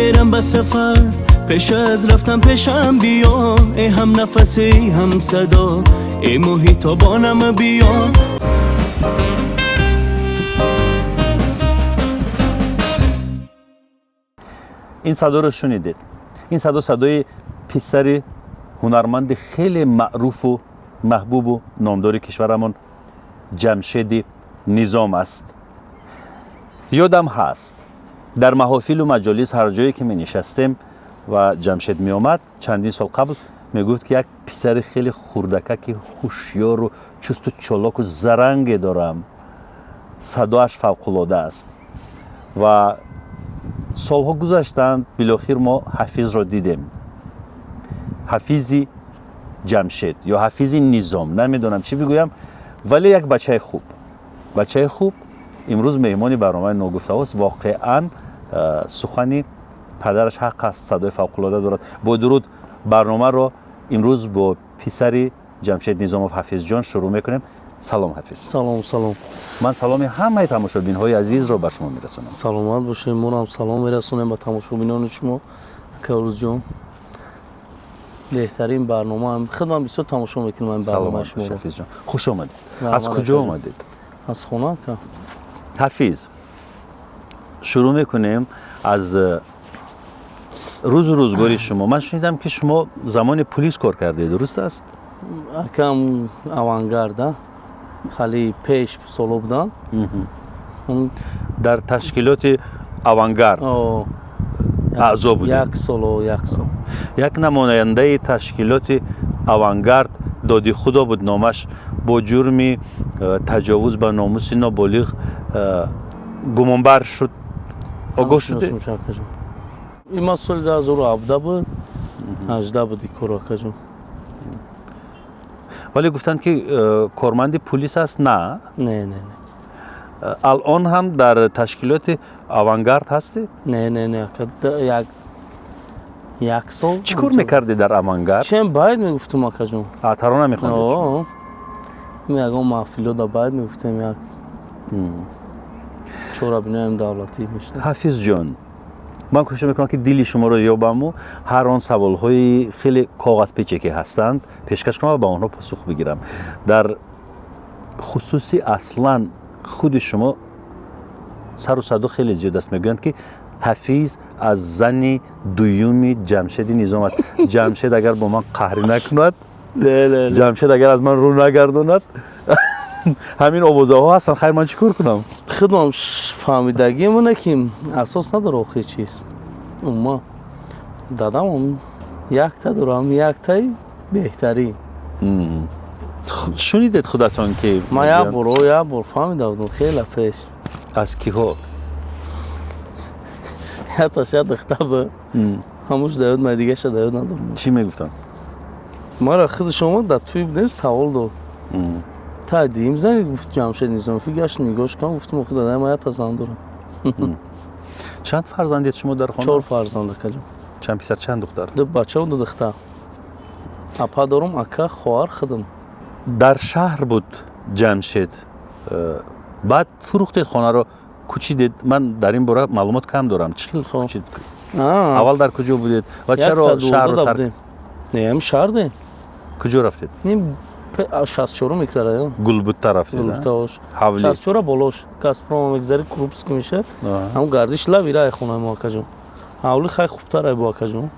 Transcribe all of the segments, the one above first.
Мерам ба сафар, пеш аз рафтан пешам биё, эй ҳамнафас, эй ҳамсадо, эй моҳи тобонам биё. Ин садоро шунидед. Ин садо садои писари ҳунарманди хеле маъруфу маҳбубу номдори кишварамон Ҷамшеди Низом аст. Ёдам ҳаст, дар маҳофилу маҷолис ҳар ҷое ки менишастем ва Ҷамшед меомад, чандин сол қабл мегуфт, ки як писари хеле хурдакаки ҳушёру чусту чолоку заранге дорам, садоаш фавқулода аст. Ва солҳо гузаштанд, билохир мо Ҳафизро дидем. Ҳафизи Ҷамшед ё Ҳафизи Низом, намедонам чӣ бигӯям, вале як бачаи хуб, бачаи хуб имрӯз меҳмони барномаи Ногуфтаҳост. Воқеан сухани падараш ҳақ аст, садои фавқулода дорад. Бо дуруд, барномаро имрӯз бо писари Ҷамшед Низомов, Ҳафизҷон, шурӯъ мекунем. Салом, Ҳафиз. Салом, салом. Ман саломи ҳамаи тамошобинҳои азизро ба шумо мерасонам. Саломат бошед. Монам салом мерасонем ба тамошобинони шумо, Каврузҷон. Беҳтарин барнома, худман бисёр тамошо мекунам ин барномаи шуморо. Ҳафизҷон, хуш омадед. Аз куҷо омадед? Аз хона, ака. Ҳафиз, шурӯъ мекунем аз рӯзу рӯзгори шумо. Ман шунидам, ки шумо замони пулис кор кардед, дуруст аст? Акам, Авангарда хали пеш соло буданд. Дар ташкилоти Авангард аъзо будед? Як соло, як сол. Як намояндаи ташкилоти Авангард, Доди Худо буд номаш, бо ҷурми таҷовуз ба номуси ноболиғ гумонбар шуд. Огоҳ шудед? Ин ман соли 2017 буд, 18 буд ин кор, акаҷон. Вале гуфтанд, ки корманди пулис аст, на? Не, не, не. Алон ҳам дар ташкилоти Авангард ҳастед? Не, не, не, ака, як сол. Чӣ кор мекардед дар Авангард? Чем байд мегуфтум, акаҷон. Тарона мехондед? Ягон маҳфилода байд мегуфтем, як чорабиноям давлатӣ мешуд. Ҳафизҷон, ман кӯшиш мекунам, ки дили шуморо ёбаму ҳар он саволҳои хеле коғазпече ки ҳастанд, пешкаш кунам ва ба онҳо посух бигирам. Дар хусуси аслан худи шумо сару садо хеле зиёд аст. Мегӯянд, ки Ҳафиз аз зани дуюми Ҷамшеди Низом аст. Ҷамшед агар бо ман қаҳрӣ накунад, Ҷамшед агар аз ман рӯ нагардонад, ҳамин овозаҳо ҳастанд. Хайр, ман чӣ кор кунам? Худмам фаҳмидагиамона, ки асос надора охир чиз. Умуман, дадам якта дорам, яктаи беҳтарин. Шунидед худатон, ки Ман як бор, як бор фаҳмида будам, хеле пеш. Аз киҳо? Яташ як духта буд, ҳамуш даёд ман, дигаша даёд надорам. Чӣ мегуфтанд? Мара худаш омад, дар тӯй будем, савол дод: та диим зани, гуфт, Ҷамшед Низомфи. Гашт, нигоҳш кам, гуфтум: охи, дадай, ман якта зан дорам. Чанд фарзандед шумо дар хона? Чор фарзанд, акаҷон. Чанд писар, чанд духтар? Ду бачаву ду духтар. Апа дорум, ака, хоҳар, худам. Дар шаҳр буд Ҷамшед, баъд фурӯхтед хонаро, кӯчидед. Ман дар ин бора маълумот кам дорам. Чӣ хел кӯчид? Аввал дар куҷо будед ва чаро шаҳрро тарк? Не, ҳам шаҳр дем. Куҷо рафтед? 64 микрорайон. Гулбутта рафтед? Гулбуттаош, 64 болош, Газпром мегзари, Крупский меша, ҳам гардиш лаби раи хонаи мо, акаҷон. Ҳавли хай хубтар ай бо, акаҷон.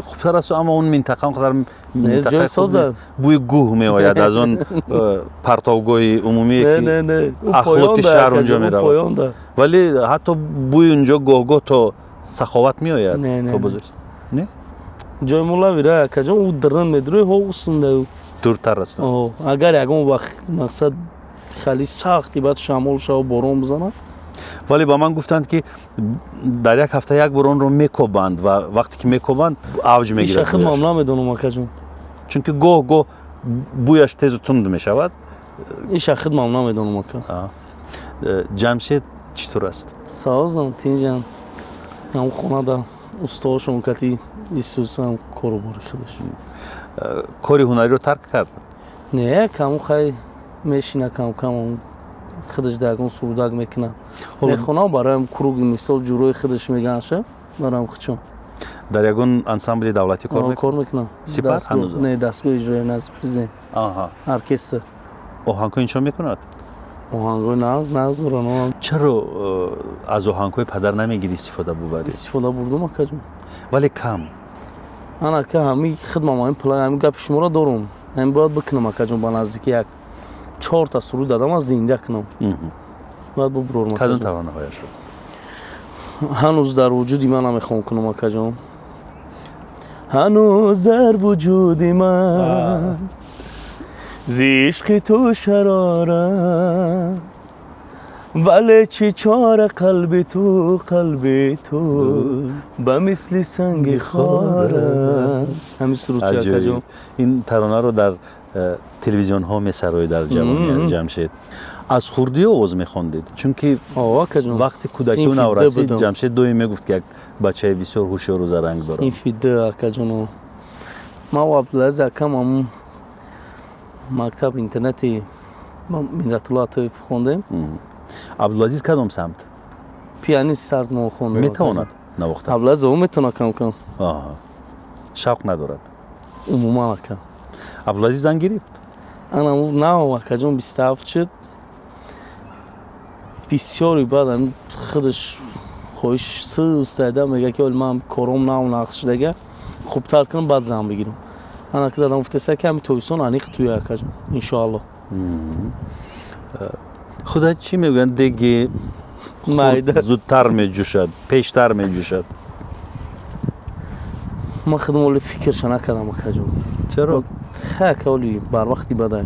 Хубтар аст, аммо он минтақа он қадар ҷои соза. Бӯи гӯҳ меояд аз он партовгоҳи умумие, ки ахлоти шаҳр унҷо меравад. Вале ҳатто бӯи унҷо гоҳ-гоҳ то Саховат меояд, то бозор. Не, ҷои мо лаби рай, акаҷон, ӯ дрн медурӯи ҳо усунда. Дуртар аст. Агар ягон вақт, мақсад, хеле сахти баъд шамол шава, борон бизанад. Вале ба ман гуфтанд, ки дар як ҳафта як бор онро мекобанд ва вақте ки мекобанд, авҷ мегирад. Худмам намедонам, акаҷон. Чунки гоҳ гоҳ бӯяш тезу тунд мешавад. Иша худмам намедонам, ака. Ҷамшед чӣ тур аст? Созам, тинҷам. Ҳам хонада устоҳошон кати исусам, корубори худаш. Кори ҳунариро тарк кард? Не, каму хай мешина, кам кам худаш да ягон сурудак мекунад, мехонам бароям. Круги, мисол, ҷурои худаш меганша. Барам хучон. Дар ягон ансамбли давлатӣ кор мекунад? Кор мекунам. Сипар ҳанӯз? Не, дастгоҳи иҷроия назди президент. Аҳа. Оркестр. Оҳангҳо иншо мекунад? Оҳангҳои нағз, нағз доранд. Чаро аз оҳангҳои падар намегирӣ истифода бубарӣ? Истифода бурдум, акаҷон. Вале кам. Ана ака, ҳами хидмам, ҳами план, ҳами гапи шуморо дорум. Ҳами бояд бикунам, акаҷон, ба наздики як чорта суруд дадам, аз зинда кунам. Бояд бубурорам. Кадом таронаҳояшро? Ҳанӯз дар вуҷуди ман намехоҳам кунам, акаҷон. Ҳанӯз дар вуҷуди ман зи ишқи ту шарора, вале чӣ чора қалби ту, қалби ту ба мисли санги хора. Ҳамин суруд чи, акаҷон? Ин таронаро дар телевизионҳо месароид дар ҷавони Ҷамшед. Аз хурдӣ овоз мехондед? Чунки вақти кӯдакию наврасӣ Ҷамшед доим мегуфт, ки як бачаи бисёр ҳушёру заранг дорам. Синфи д, акаҷон. Ман Абдулазиз акам ҳамун мактаб интернати Миллатулло Атоев хондем. Абдулазиз кадом самт? Пианист сард мо хондем. Метавонад навохта? Абдулазиз о метавонад кам кам. Шавқ надорад? Умуман, ака. Абдулазиз зан гирифт? Ана нав, акаҷон, 27 шуд. Бисёри баъд худаш хоҳиш систайда мега, ки оли ман кором нав нақс шудага, хубтар кунам, баъд зан бигирам. Ана ки дадам гуфтеса, ки ҳами тобистон аниқ туя, акаҷон, иншоалло. Худа чӣ мегӯянд, деги зудтар меҷӯшад, пештар меҷӯшад. Ман худам оли фикрша накардам, акаҷон. Чаро? Хай, ака, оли барвақти бадай.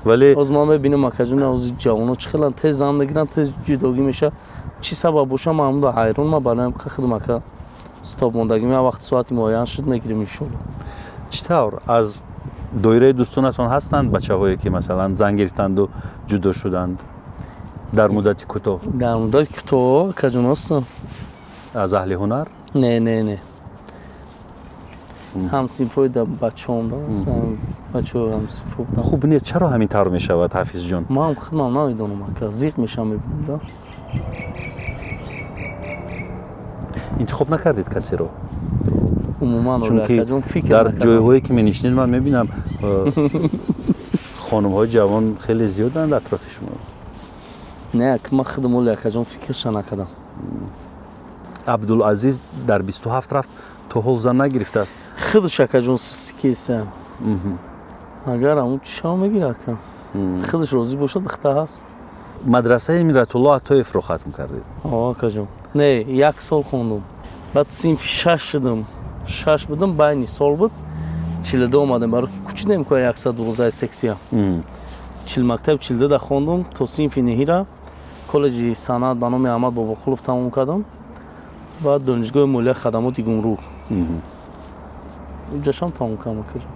Вале оз ман мебинам, акаҷон, ози ҷавоно чӣ хелан тез зан мегиранд, тез ҷудогӣ меша. Чӣ сабаб боша, ман ҳамуда ҳайрон. Ман бароям худам, ака, стоп мондагӣ. Ман вақти соати муайян шуд, мегирем, иншоалло. Чӣ тавр, аз доираи дӯстонатон ҳастанд бачаҳое, ки масалан зан гирифтанду ҷудо шуданд дар муддати кӯтоҳ? Дар муддати кӯтоҳ, акаҷон, ҳастанд. Аз аҳли ҳунар? Не, не, не, ҳамсинфои бачаҳом, бачаҳои ҳамсинфо будам. Хуб нест. Чаро ҳамин тавр мешавад, Ҳафизҷон? Ман худмам намедонам, ака, зиқ мешавам, мебинам да. Интихоб накардед касеро? Умуман. Чунки дар ҷойҳое ки менишинед, ман мебинам, хонумҳои ҷавон хеле зиёданд атрофи шумо. Не, ман худам оли, акаҷон, фикрша накардам. Абдулазиз дар 27 рафт, то ҳол зан нагирифтааст. Худаш, акаҷон, систи агар ҳамун чишав мегира, ака, худаш розӣ бошад, духта ҳаст. Мадрасаи Миратулло Атоевро хатм кардед? О, акаҷон, не, як сол хондум, баъд синфи шаш шудам, шаш будам, байни сол буд, чилда омадем, баро ки кӯчидем ко 112 сексия чил мактаб чилдада хондум то синфи неҳира. Коллеҷи санъат ба номи Аҳмад Бобохулов тамом кардам, баъд донишгоҳи молия хадамоти гумрук уҷашам тамом кардам, акаҷон.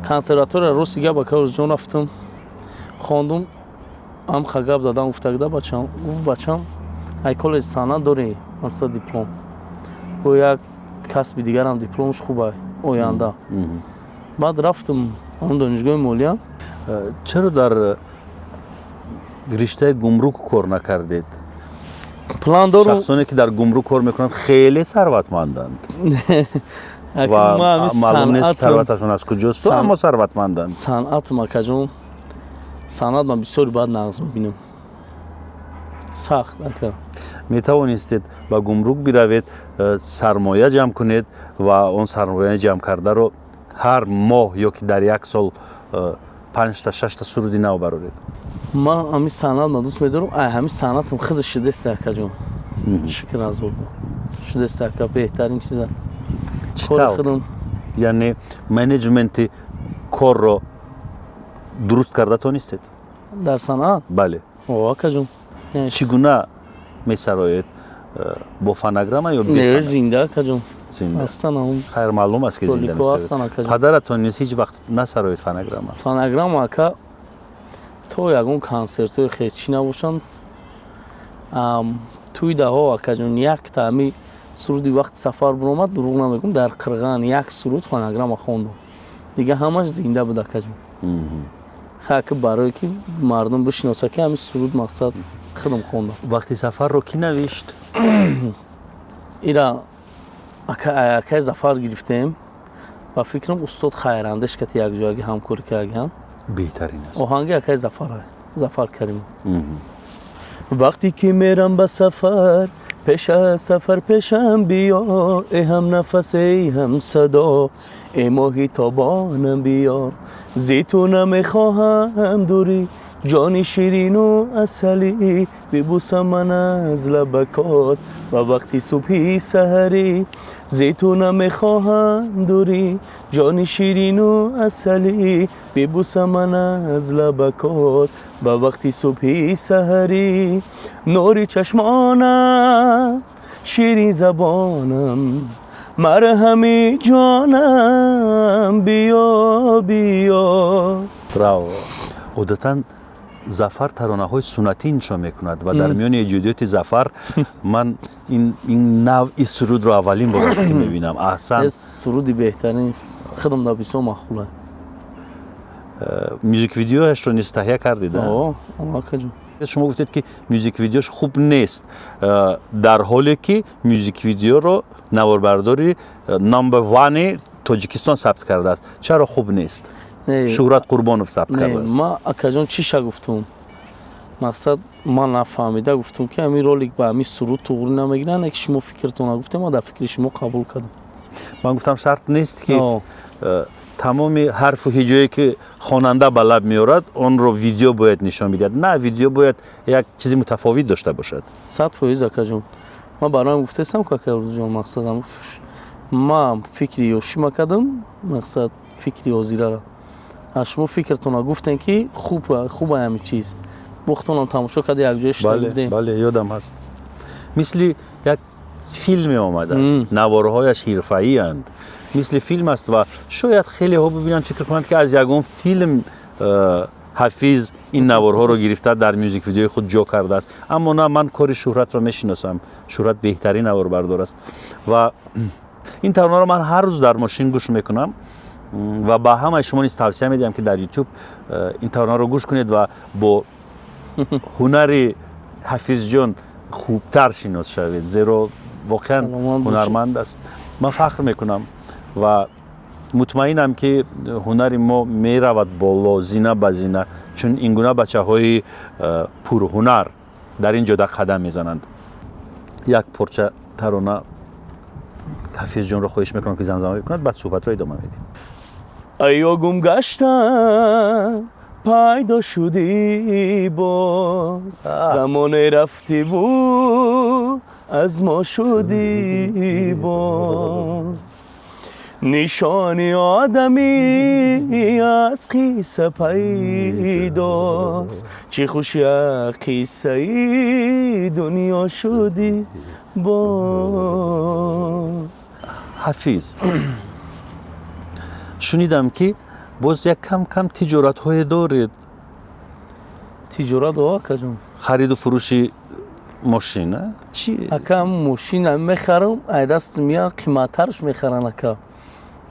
Консерватория, рости гап, акаҷон, рафтам, хондум, амха гап дадам, гуфтагда бачам, гуфт: «Бачам, ай коллеҷи санъат дорӣ, мақсад диплом, бо як касби дигарам дипломш хуб оянда». Баъд рафтам он донишгоҳи молия. Чаро дар риштаи гумрук кор накардед? План дорум. Шахсоне, ки дар гумрук кор мекунанд, хеле сарватманданд ва маълум нест сарваташон аз куҷост, аммо сарватманданд. Санъатам, акаҷон, санъат ман бисёри баъд нағз мебинам, сахт, ака. Метавонистед ба гумрук биравед, сармоя ҷамъ кунед ва он сармояи ҷамъ кардаро ҳар моҳ ё ки дар як сол панҷта, шашта суруди нав бароред. Ман ҳамин санъат ма дӯст медорам. Ай ҳамин санъатам худаш шудеста, акаҷон, шукр аз Алло, шудеста, ака, беҳтарин чиза. Чӣ кори тавр? Худам. Яъне менеҷменти корро дуруст карда тонистед? Дар санъат? Бале. О, акаҷон. Чӣ гуна месароед, бо фонограмма ё не, бе? Зинда, акаҷон. Зинда. Ҳастан ҳамун Хайр, маълум аст, ки зинда роликҳо ҳастан, месароед. Акаҷон. Падаратон низ ҳеҷ вақт насароед фонограмма? Фонограмма, ака, то ягон консертҳои хел чӣ набошанд, тӯи даҳо, акаҷон, якта ҳами суруди «Вақти сафар» биромад, дурӯғ намегӯм, дар Қирған як суруд фонограмма хондум, дига ҳамаш зинда буд, акаҷон. Хаки барое ки мардум бишиноса, ки ҳами суруд, мақсад, худам хондам. «Вақти сафарро» кӣ навишт? Ира Акаи Зафар гирифтем. Ба фикрам, устод Хайрандеш кати якҷоягӣ ҳамкорӣ кардагиан. Беҳтарин аст. Оҳанги акаи Зафар, Зафар Каримов. Вақте ки мерам ба сафар, пеш аз сафар пешам биё, э ҳамнафас, эй ҳамсадо, э моҳи тобонам, биё. Зи ту намехоҳам дурӣ, ҷони ширину асалӣ, бибусам ман аз лабакот ва вақти субҳи саҳарӣ. Зи ту намехоҳам дурӣ, ҷони ширину асалӣ, бибусам ман аз лабакот ба вақти субҳи саҳарӣ. Нури чашмонам, ширин забонам, марҳами ҷонам, биё, биё. Браво! Одатан Зафар таронаҳои суннатӣ иншо мекунад ва дар миёни эҷодиёти Зафар ман ин навъи сурудро аввалин бор аст, ки мебинам. Аҳсан! Суруди беҳтарин, худам да бисёр маъқула. Мюзик видеояшро низ таҳия кардед? Акаҷон. Шумо гуфтед, ки мюзик видеош хуб нест, дар ҳоле ки мюзик видеоро наворбардори number one Тоҷикистон сабт кардааст. Чаро хуб нест? Шӯҳрат Қурбонов сабт кардааст. Ма, акаҷон, чиша гуфтум? Мақсад, ман нафаҳмида гуфтум, ки ҳамин ролик ба ҳамин суруд туғрӣ намегиранд. Ки шумо фикртона гуфтем, ма дар фикри шумо қабул кардам. Ман гуфтам, шарт нест, ки тамоми ҳарфу ҳиҷое, ки хонанда ба лаб меорад, онро видео бояд нишон бидиҳад. На, видео бояд як чизи мутафовит дошта бошад. 100%, акаҷон. Ман бароям гуфтаистам, ки, ака Рӯзҷон, мақсадам, ман фикри ёшима кардам, мақсад, фикри ҳозираро. Аз шумо фикртона гуфтем, ки хуб, хуба ҳамин чиз. Бухтонам тамошо карда, якҷоя шида будем. Бале, ёдам ҳаст, мисли як филме омадааст. Наворҳояш ҳирфаиянд, мисли филм аст ва шояд хелеҳо бибинанд, фикр кунанд, ки аз ягон филм Ҳафиз ин наворҳоро гирифта, дар мюзик видеои худ ҷо кардааст. Аммо на, ман кори Шӯҳратро мешиносам. Шӯҳрат беҳтарин наворбардор аст ва ин таронаро ман ҳар рӯз дар мошин гӯш мекунам ва ба ҳамаи шумо низ тавсия медиҳам, ки дар Ютуб ин таронаро гӯш кунед ва бо ҳунари Ҳафизҷон хубтар шинос шавед, зеро воқеан ҳунарманд аст. Ман фахр мекунам ва мутмаинам, ки ҳунари мо меравад боло зина ба зина, чун ин гуна бачаҳои пурҳунар дар ин ҷода қадам мезананд. Як порча тарона Ҳафизҷонро хоҳиш мекунам, ки замзама бикунад, баъд суҳбатро идома медиҳем. Аё гум гаштам, пайдо шудӣ боз, замоне рафтиву аз мо шудӣ боз. Нишони одамӣ аз қисса пайдост, чӣ хуш як қиссаи дунё шудӣ боз. Ҳафиз, шунидам, ки боз як кам кам тиҷоратҳое доред. Тиҷорат о, акаҷон. Хариду фурӯши мошин чи? Ака, мошина мехарам, ай дасту меян, қиматтарш мехаран, ака.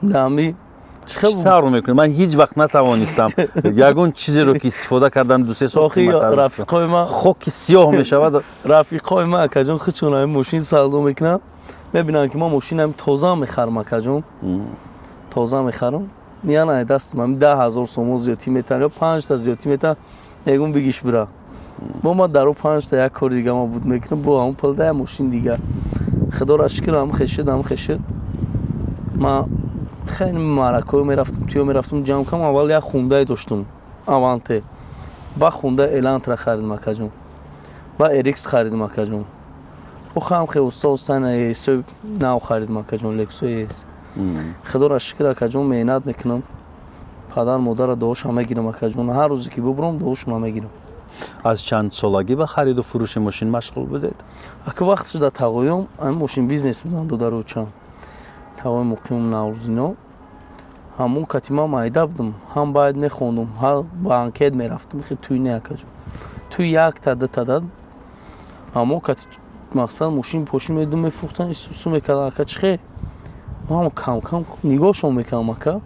Дами чӣ тавр мекунӣ? Ман ҳеҷ вақт натавонистам ягон чизеро, ки истифода кардам, 2-3 сол Рафиқои ма хоки сиёҳ мешавад. Рафиқои ма, акаҷон, худшон ами мошин савдо мекунанд, мебинанд, ки ма мошинам тоза мехарам, акаҷон, тоза мехарам. Меян, ай дастам ами 10 000 сомон зиёдтӣ метаҳанд ё панҷта зиёдтӣ метаҳанд, мегӯм, бигиш, бира. Бо ма даро панҷта як кори дига ма буд мекунам, бо ҳамон пул да як мошин дига. Худоро шукр, ҳам хешид, ҳам хешид. Ма хеле маъракаҳо мерафтам, туё мерафтам, ҷамъ кардам. Аввал як Хундае доштум, Аванте, ба Хунда Элантра харидам, акаҷон, ба Эрикс харидам, акаҷон. Охам хе уста уста эсои нав харидам, акаҷон, Лексои эс. Худоро шукр, акаҷон, меҳнат мекунам, падар модара дуошам мегирам, акаҷон. Ҳар рӯзе ки бубурам, дуошам мегирам. Аз чанд солагӣ ба хариду фурӯши мошин машғул будед? Ака, вақт шуда, тағоём ами мошин бизнес буданд, додаручам, тағои Муқимум, Наврӯзино. Ҳамон кати ман майда будам, ҳам бояд мехондум, ҳам ба анкет мерафтам. Хе туй не, акаҷон, туй якта дута дад. Ҳамон кати, мақсад, мошин пошин медум, мефурӯхтан, исусу мекардан. Ака, чихе ман кам кам нигоҳшон мекардам, ака,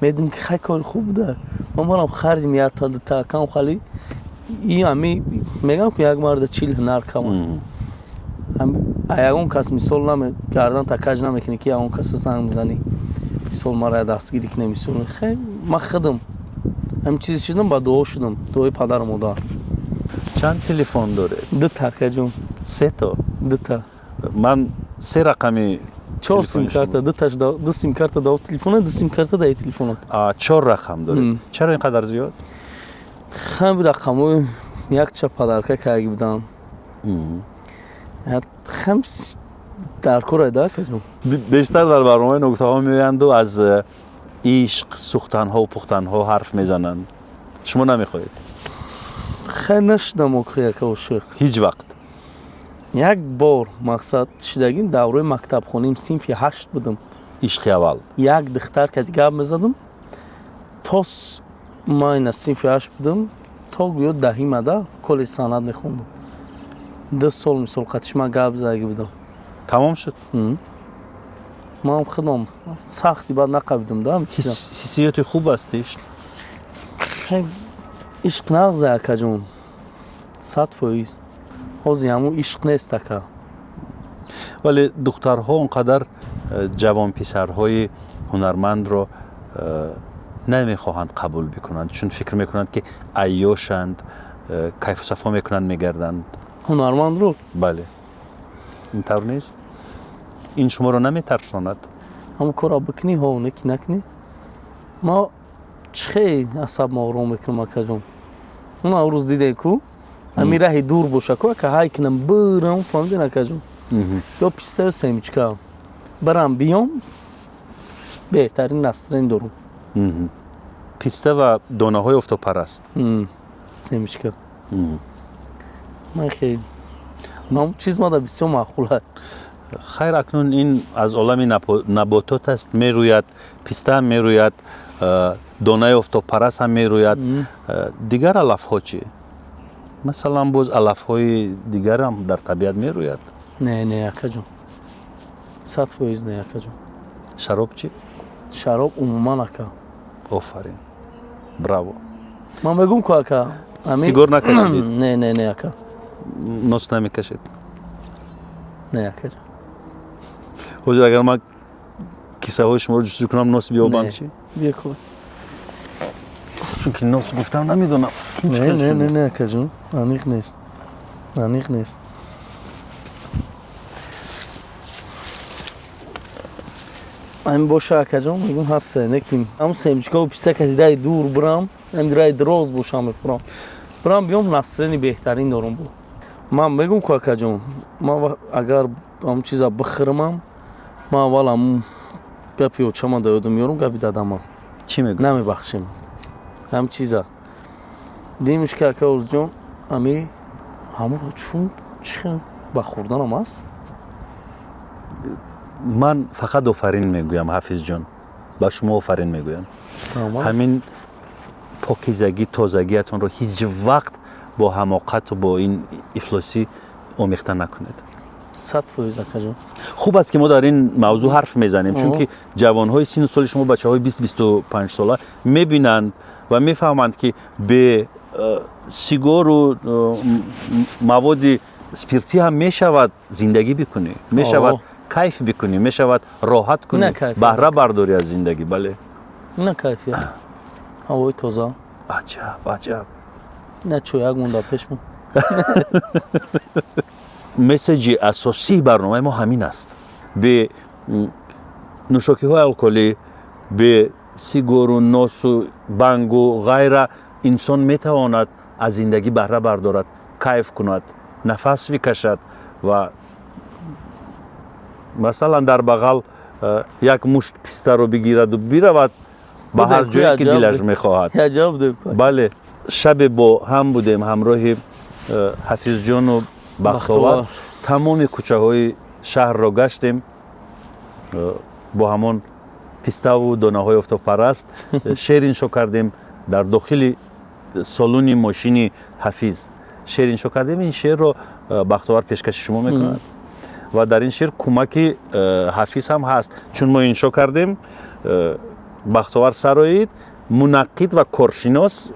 медидам, ки хай, кори хуб буда. Ман барам харидим якта дута кам хали и ами мегам, ки як марда 40 ҳунар кама. Ягон кас мисол гардан такаҷ намекунӣ, ки ягон каса занг мизанӣ, мисол мара дастгирӣ кунӣ. Мисол хе ман худам ҳамин чиз шудам, ба дуо шудам, дуои падару модар. Чанд телефон доред? Дута, акаҷон. Се то? Дута. Ман се рақами чор симкарта, дуташ ду симкарта да телефона, ду симкарта да телефона. Чор рақам доред, чаро ин қадар зиёд? Хами рақамҳои якча падарка каги будам, хам дар кор да, акаҷон. Бештар дар барномаи нуктаҳо меоянду аз ишқ, сӯхтанҳо, пухтанҳо ҳарф мезананд. Шумо намехоҳед? Хай, нашудам охи, яка ошиқ. Ҳеҷ вақт? Як бор, мақсад шидагим, давраи мактабхоним, синфи 8 будам. Ишқи аввал? Як духтар кади гап мезадам, то майна синфи 8 будам, то гӯё даҳимада коллеҷ санъат мехондам. 2 сол мисол қатиш ман гап задаги будам. Тамом шуд? Ман худам сахти баъд нақабидам да. Ҳиссиёти хуб аст ишқ? Ишқ нағзе, акаҷон, 100%. Ҳозир ҳамун ишқ нест, ака. Вале духтарҳо он қадар ҷавонписарҳои ҳунармандро намехоҳанд қабул бикунанд, чун фикр мекунанд, ки айёшанд, кайфу сафо мекунанд, мегарданд. Ҳунармандро? Бале, ин тавр нест? Ин шуморо наметарсонад? Ҳамун корро бикунӣ, ҳо, не ки накунӣ. Ма чӣ хел асаб ором мекунам, акаҷон? Он рӯз дидем ку, ҳамин раҳи дур боша ку, ака, ҳай кунам бирам, фаҳмидин, акаҷон, ё писта ё семечка барам биём, беҳтарин настроение дорум. Писта ва донаҳои офтобпараст. Семечка. Ман хел ҳамун чиз мада бисёр маъқул аст. Хайр, акнун ин аз олами наботот аст, мерӯяд, писта ҳам мерӯяд, донаи офтобпараст ҳам мерӯяд. Дигар алафҳо чӣ? Масалан, боз алафҳои дигарам дар табиат мерӯяд. Не, не, акаҷон, 100% не, акаҷон. Шароб чӣ? Шароб умуман, ака. Офарин, браво! Ман мегӯм ку, ака. Сигор накашидед? Не, не, не, ака. Нос намекашед? Не, акаҷон. Ҳозир агар ман кисаҳои шуморо ҷустуҷӯ кунам, нос биёбам чӣ? Биё. Чунки нос гуфтам, намедонам. Не, не, не, не, акаҷон, аниқ нест, аниқ нест. Ҳамин боша, акаҷон, мегӯм, ҳаста, не ки ҳамун семечкаву писта кади раи дур бирам, ҳамин раи дроз бошам, мефурам, бирам биём, настроение беҳтарин дорум. Бу ман мегӯм ку, акаҷон, ман агар ҳамун чиза бихӯрмам, ман аввал ҳамун гапи очама да ёдам меёрам, гапи дадама. Чӣ мегӯ? Намебахшем ҳамин чиза. Димиш ки, ака Орзуҷон, ами ҳамонро чун чӣ хел ба хӯрданам аст. Ман фақат офарин мегӯям, Ҳафизҷон, ба шумо офарин мегӯям. Ҳамин покизагӣ, тозагиятонро ҳеҷ вақт бо ҳамоқату бо ин ифлосӣ омехта накунед. 100%, акаҷон. Хуб аст, ки мо дар ин мавзӯъ ҳарф мезанем, чунки ҷавонҳои сину соли шумо, бачаҳои 20-25 сола мебинанд ва мефаҳманд, ки бе сигору маводи спиртӣ ҳам мешавад зиндагӣ бикунӣ, мешавад кайф бикунӣ, мешавад роҳат кунӣ, баҳра бардорӣ аз зиндагӣ, бале. На кайфият, ҳавои тоза. Аҷаб, аҷаб! На чояк монда пешмо. Месседжи асосии барномаи мо ҳамин аст: бе нӯшокиҳои алкоҳолӣ, бе сигору носу бангу ғайра инсон метавонад аз зиндагӣ баҳра бардорад, кайф кунад, нафас бикашад ва масалан дар бағал як мушт пистаро бигираду биравад ба ҳар ҷое, ки дилаш мехоҳад. Бале, шабе бо ҳам будем ҳамроҳи Ҳафизҷону Бахтовар, тамоми кӯчаҳои шаҳрро гаштем бо ҳамон пиставу донаҳои офтобпараст, шеър иншо кардем дар дохили солуни мошини Ҳафиз, шеър иншо кардем. Ин шеърро Бахтовар пешкаши шумо мекунад ва дар ин шеър кӯмаки Ҳафиз ҳам ҳаст, чун мо иншо кардем, Бахтовар сароид, мунаққид ва коршинос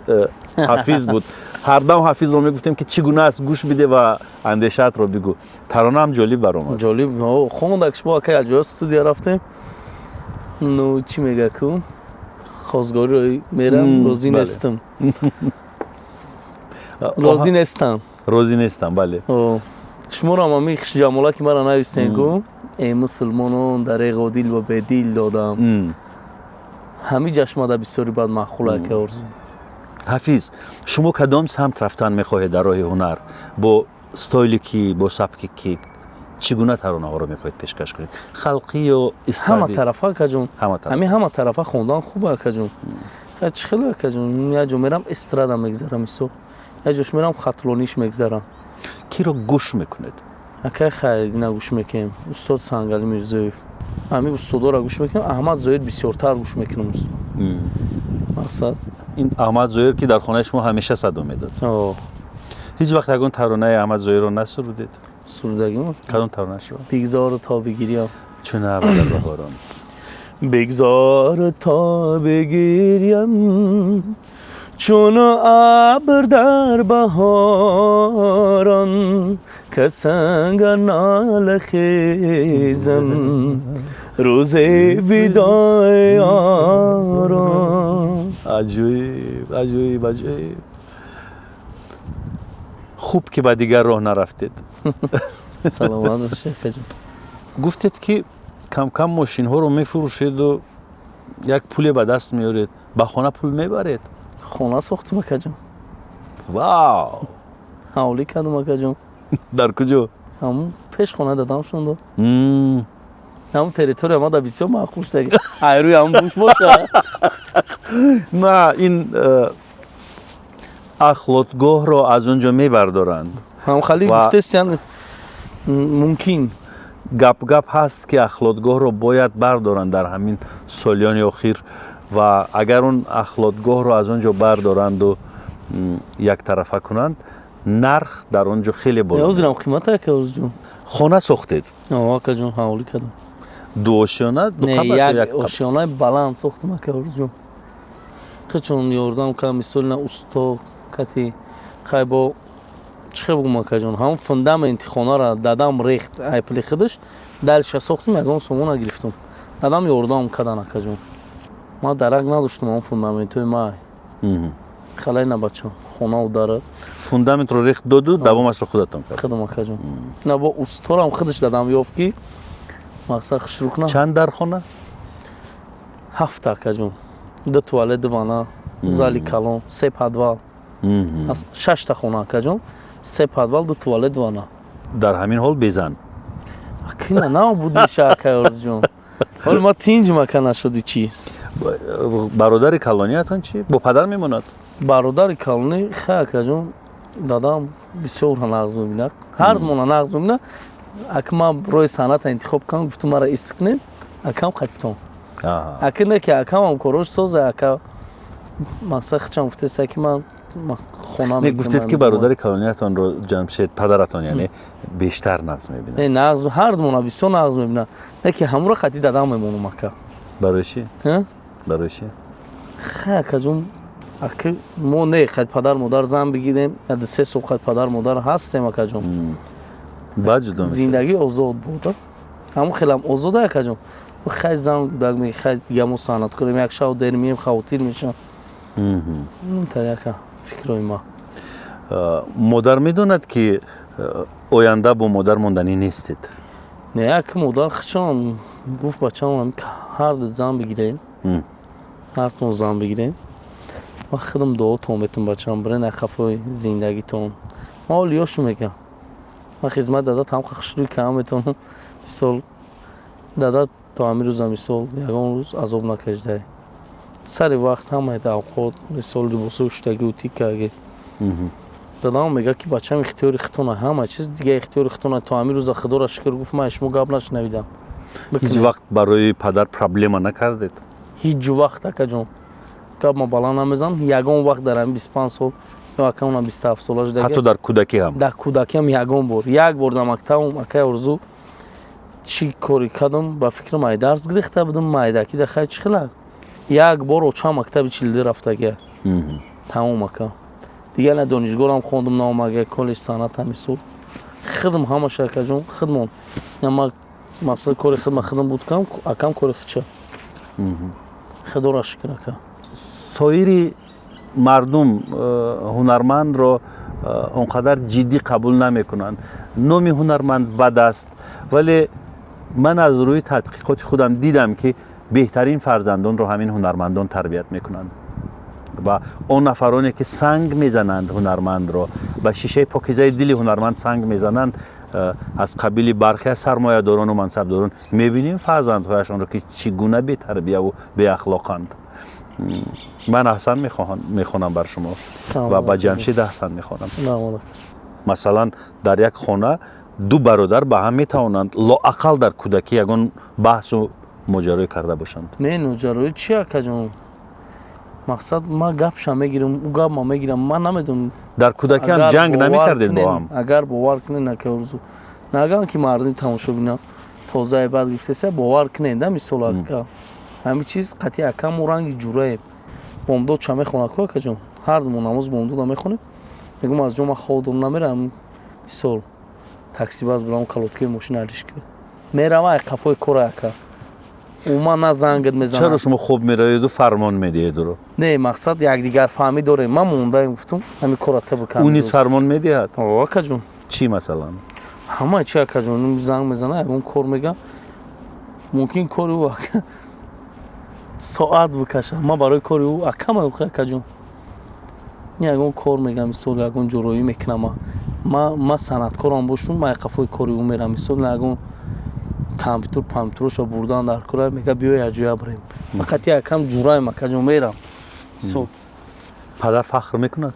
Ҳафиз буд. Ҳардам Ҳафизро мегуфтем, ки чӣ гуна аст, гӯш биде ва андешаатро бигӯ. Таронаам ҷолиб баромад. Ҷолиб хондак. Шумо ака, якҷоя студия рафтем. Ну, чӣ мега ку, хозгориро мерам, розӣ нестам, розӣ нестам. Розӣ нестам, бале. Шуморо ами хушҷамола, ки мара нависем ку: «Э мусулмонон, дареғо дил ва бедил додам». Ҳами ҷашмада бисёри бад маъқул, ака Орзу. Ҳафиз, шумо кадом самт рафтан мехоҳед дар роҳи ҳунар? Бо стойли ки, бо сабки ки, чӣ гуна таронаҳоро мехоҳед пешкаш кунед, халқӣ ё ҳама тарафа, акаҷон. Ҳами ҳама тарафа хондан хуба, акаҷон. Чӣ хеле, акаҷон, як ҷо мерам, эстрада мегзарам, мисол, як ҷош мерам, хатлониш мегзарам. Киро гӯш мекунед? Акай Хайриддина гӯш мекунем, устод Сангали Мирзоев, ҳами устодоро гӯш мекунем. Аҳмад Зоир бисёртар гӯш мекунам, устод, мақсад. Ин Аҳмад Зоир, ки дар хонаи шумо ҳамеша садо медод, ҳеҷ вақт ягон таронаи Аҳмад Зоирро насурудед? Сурудагим. Кадом таронаашро? «Бигзор то бигирям». «Чун абр дар баҳорон». Бигзор то бигирям, чун абр дар баҳорон, касанга нола хезам рӯзи видои ёрон. Аҷоиб, аҷоиб, аҷоиб! Хуб, ки ба дигар роҳ нарафтед. Саломат бошед. Гуфтед, ки камкам мошинҳоро мефурӯшеду як пуле ба даст меоред, ба хона пул мебаред. Хона сохтум, акаҷон. Вау! Ҳавлӣ кардум, акаҷон. Дар куҷо? Ҳамун пеш хона дадам шундо. Ҳамун территория мада бисёр маъқул шудаги, айрӯи ҳамун буш боша. На, ин ахлотгоҳро аз он ҷо мебардоранд. Ҳам хали гуфтестиян, мумкин. Гап гап ҳаст, ки ахлотгоҳро бояд бардоранд дар ҳамин солиёни охир, ва агар он ахлотгоҳро аз он ҷо барዶранду яктарафа кунанд, нарх дар он ҷо хеле боло. Ҳозирам қимата, ака Орзуҷон. Хона сохтед? Акаҷон, ҳавлӣ кардам. Дуошёна? Як ошёнаи баланд сохтам, ака Орзуҷон. Чун ёрдам кардам, мисоли, на усто кати хай бо чӣ хел бугум, акаҷон, ҳамон фундаменти хонара дадам рехт, ай пули худаш дальше сохтум, ягон сомон нагирифтум. Дадам ёрдам кардан, акаҷон. Ман дарак надоштум, ҳамон фундаментҳои май халай на, бачам, хонау дарад. Фундаментро рехт доду, давомашро худатон кард? Худам, акаҷон. На, бо усторам худаш дадам ёфт, ки мақсад хушрӯ кунам. Чанд дар хона? Ҳафта, акаҷон: ду туалет, ду вана, зали калон, се подвал. Шашта хона, акаҷон: се подвал, ду туалет, ду вана. Дар ҳамин ҳол безан? Кина набуд меша, акай Орзуҷон. Ҳоли ма тинҷ, мака, нашуди чиз. Бародари калониятон чӣ, бо падар мемонад? Бародари калонӣ хай, акаҷон, дадам бисёр нағз мебинад, ҳардумона нағз мебинад. Ака, ман роҳи санъата интихоб кардам, гуфтум, мара ист кунем, акам қатитон. Ака не, ки акамам корош соза, ака, мақсад, хичам гуфтеста, ки ман хона. Не, гуфтед, ки бародари калониятонро Ҷамшед, падаратон яъне, бештар нағз мебинад. Не, нағз, ҳардумона бисёр нағз мебинад, не ки ҳамуро қати дадам мемонам, ака. Барои чӣ? Барои чӣ? Хай, акаҷон, ака, мо не қад падар модар зан бигирем, 3 сол қад падар модар ҳастем, акаҷон. Баъд ҷудо мешавед? Зиндагӣ озод буд, ҳамун хелам озода, акаҷон. Хай, зан даг, хай, дига мо санъаткорем, як шав дер мием, хавотир мешам. Яка фикрои ма. Модар медонад, ки оянда бо модар монданӣ нестед? Не, як модар хичон гуфт: «Бачам, ҳар зан бигирем, ҳартон зан бигирем, ман худам дуотон метам, бачам, бирен хафои зиндагитон». Ман ҳоли ёшу мегам, ман хизмат дада там хушрӯй кам метавонам. Мисол, дада то ҳамин рӯза, мисол, ягон рӯз азоб накашидай. Сари вақт ҳамаи авқот, мисол, либосои шуштагӣ утикаги. Дадам мега, ки бачам, ихтиёри хитона, ҳама чиз дига ихтиёри хитона. То ҳамин рӯза, худоро шукр, гуфт, ман шумо гап нашунавидам. Ҳеҷ вақт барои падар проблема накардед? Ҳеҷ вақт, акаҷон, гап ма баланд намезанам. Ягон вақт дар ҳамин 25 сол ё акамона 27 сола шуда. Ҳатто дар кӯдакӣ ҳам? Дар кӯдакиам ягон бор. Як бор дар мактабам, акай Орзу, чӣ кори кардам, ба фикрам, ай дарс гирифта будам майдаки да. Хай, чӣ хела, як бор очам мактаби чилди рафтагия, тамом, ака. Дигар на донишгоҳам хондум, наомага коллеҷ санъат ҳами сол. Хидм ҳамаша, акаҷон, хидмон. Ма масъала кори хидма хидм буд кам, акам кори хича. Худоро шукр, ака. Соири мардум ҳунармандро он қадар ҷиддӣ қабул намекунанд, номи ҳунарманд бад аст, вале ман аз рӯи тадқиқоти худам дидам, ки беҳтарин фарзандонро ҳамин ҳунармандон тарбият мекунанд ва он нафароне, ки санг мезананд ҳунармандро, ба шишаи покизаи дили ҳунарманд санг мезананд, аз қабили бархе аз сармоядорону мансабдорон, мебинем фарзандҳояшонро, ки чӣ гуна бетарбияву беахлоқанд. Ман аҳсан мехонам бар шумо ва ба Ҷамшид аҳсан мехонам. Масалан, дар як хона ду бародар ба ҳам метавонанд лоақал дар кӯдакӣ ягон баҳсу моҷароӣ карда бошанд. Не, моҷароӣ чи, акаҷон? Мақсад, ман гапша мегирам, ӯ гап ма мегирам, ман намедонам. Дар кӯдакӣ ҳам ҷанг намекардед бо ҳам? Агар бовар кунед, ака Орзу, наган ки мардуми тамошобина тозаи бад гирифтеса, бовар кунед да, мисол, ака, ҳамин чиз қатъи акаму ранги ҷураем. Бомдод ча мехонад ку, акаҷон, ҳар думо намоз бомдода мехонем. Мегӯм, аз ҷо ман хобдом намерам, мисол, таксибаз бурам, калоткаи мошина алиш ки мерава, ай қафои кора, ака, умуман на зангат мезанам. Чаро шумо хоб мераведу фармон медиҳед ӯро? Не, мақсад, якдигар фаҳмӣ дорем. Ман мондаем, гуфтум, ҳамин кора та бикам. Ӯ низ фармон медиҳад? О, акаҷон. Чӣ масалан? Ҳамаи чи, акаҷон. Занг мезана, ягон кор мега, мумкин кори ӯ соат бикашам, ман барои кори ӯ акама, акаҷон, ягон кор мегам, мисол, ягон ҷурӯӣ мекунам, ма санъаткорам бошум, ма қафои кори ӯ мерам. Мисол, ягон компютер пампютероша бурдан дар кора, мега, биё, якҷоя бирем. Фақат якам ҷураем, акаҷон, мерам, мисол. Падар фахр мекунад?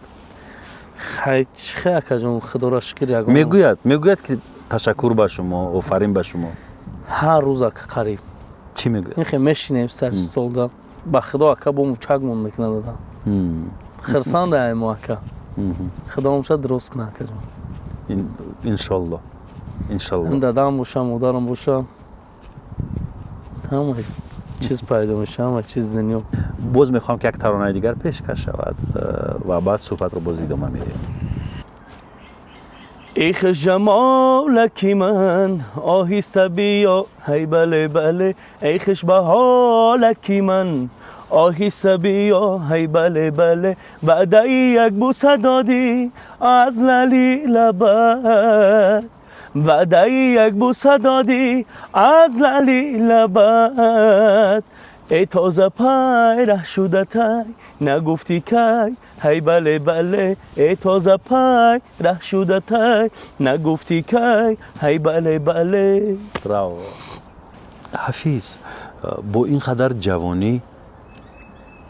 Хай, чӣ хай, акаҷон, худоро шукр, ягон Мегӯяд, ки ташаккур ба шумо, офарин ба шумо? Ҳар рӯз, ака, қариб. Чӣ мегӯяд? Ин хе мешинем сари столда, ба худо, ака, бо мучакмон мекунад дадам. Хирсандаем, ака, худо дуруст кунад, акаҷон. Иншолло, иншолло. Дадам боша, модарам боша, ҳама чиз пайдо меша, ҳама чиз дунё. Боз мехоҳам, ки як таронаи дигар пешкаш шавад ва баъд суҳбатро боз идома медиҳем. Эй хушҷамолаки ман, оҳиста биё, ҳай бале, бале. Эй хушбаҳолаки ман, оҳиста биё, ҳай бале, бале. Ваъдаи як буса додӣ аз лали лабат, ваъдаи як буса додӣ аз лали лабат. Эй тоза пайраҳ шуда тай, нагуфтӣ кай, ҳай бале, бале. Эй тоза пайраҳ шуда тай, нагуфтӣ кай, ҳай бале, бале. Браво, Ҳафиз! Бо ин қадар ҷавонӣ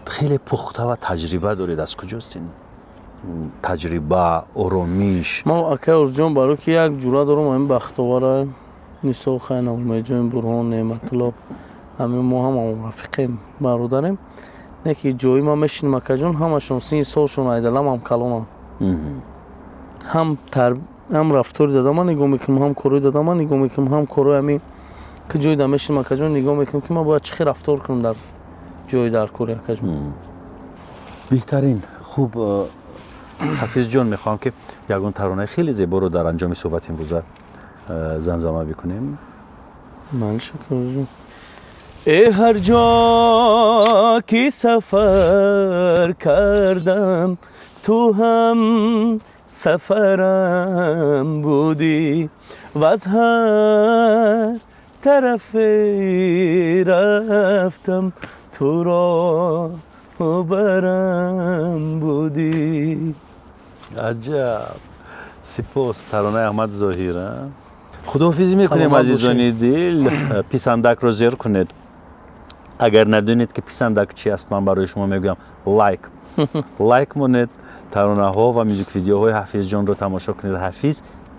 хеле пухта ва таҷриба доред. Аз куҷост ин таҷриба, оромиш? Ман, акай Орзуҷон, баро ки як ҷура дорам, ҳамин бахтовара Нисо Хайна, Умедҷони Бурҳон, Неъматулло, ҳамин мо ҳама рафиқем, бародарем. Не ки ҷои ман мешинем, акаҷон, ҳамашон сини солшон айдаламам калонам. Ҳам рафтори дадама нигоҳ мекунам, ҳам корои дадама нигоҳ мекунам, ҳам корои ҳамин ки ҷои да мешинем, акаҷон, нигоҳ мекунам, ки ман бояд чӣ хел рафтор кунам дар ҷои дар кори, акаҷон. Беҳтарин. Хуб, Ҳафизҷон, мехоҳам, ки ягон таронаи хеле зеборо дар анҷоми суҳбати имрӯза замзама бикунем. Майли, шакрҷон. Э, ҳар ҷо ки сафар кардам, ту ҳам сафарам будӣ ва аз ҳар тарафе рафтам, туро барам будӣ. Аҷаб! Сипос. Таронаи Аҳмад Зоҳир. Худоҳофизӣ мекунем. Саломат. Азизони дил, писандакро зер кунед. Агар надонед, ки писандак чи аст, ман барои шумо мегӯям: лайк, лайк монед, таронаҳо ва мюзик видеоҳои Ҳафизҷонро тамошо кунед. Ҳафиз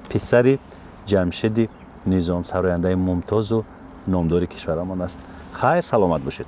писари Ҷамшиди Низом, сарояндаи мумтозу номдори кишварамон аст. Хайр, саломат бошед.